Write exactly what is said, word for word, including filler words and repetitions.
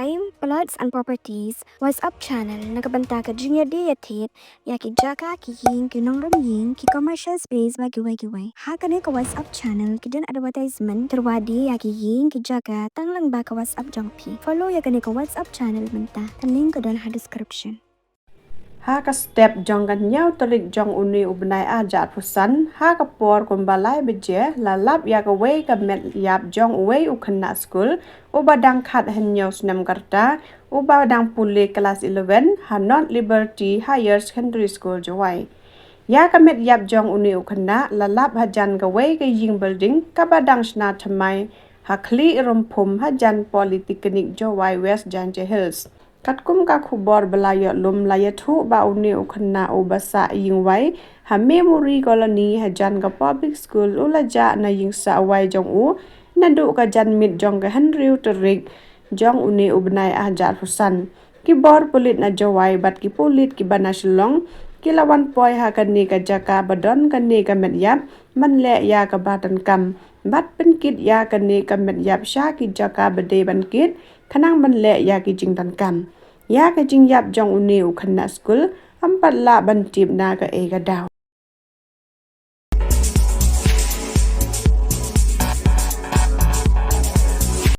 Time, Plots and Properties WhatsApp channel na ka bynta ka jingïadie ïathied ïa ki jaka, ki ïing, ki nongrim ïing, ki commercial space bad kiwei kiwei. Ha kane ka WhatsApp channel ki don advertisement, kyrwa die ïa ki ïing, ki jaka tang lyngba ka WhatsApp jong phi. Follow ïa kane ka WhatsApp channel mynta. Ka link ka don ha description. Ha ka step jong ka hynñiew tarik jong une u bnai ar hajar arphew san, ha ka por kumba lai baje, la lap ïa kawei ka met ïap jong uwei u khynnah skul uba dang khat hynñiew snem ka rta, uba dang pule klas eleven ha North Liberty Higher Secondary School, Jowai. Ïa ka met ïap jong une u khynnah la lap hajan kawei ka ïing building kaba dang shna thymmai ha Khlieh Rymphum hajan Polytechnic Jowai, West Jaintia Hills. Katkum ka khubor ba la ïoh lum, la ïathuh ba une u khynnah uba sah ïing wai ha Memory Colony hajan ka public school u la jah na ïing sah wai jong u naduh ka janmiet jong ka hynriew tarik jong une u bnai ar hajar arphew san. Ki bor pulit na Jowai bad ki pulit kiba na Shillong ki la wan poi ha kane ka jaka ba don kane ka met ïap ban leh ïa kaba donkam bad pynkit ïa kane ka met ïap sha ki jaka ba dei ban kit khnang ban leh ïa ki jingdonkam. Ïa ka jingïap jong une u khynnah skul ym pat lah ban tip na kaei ka daw.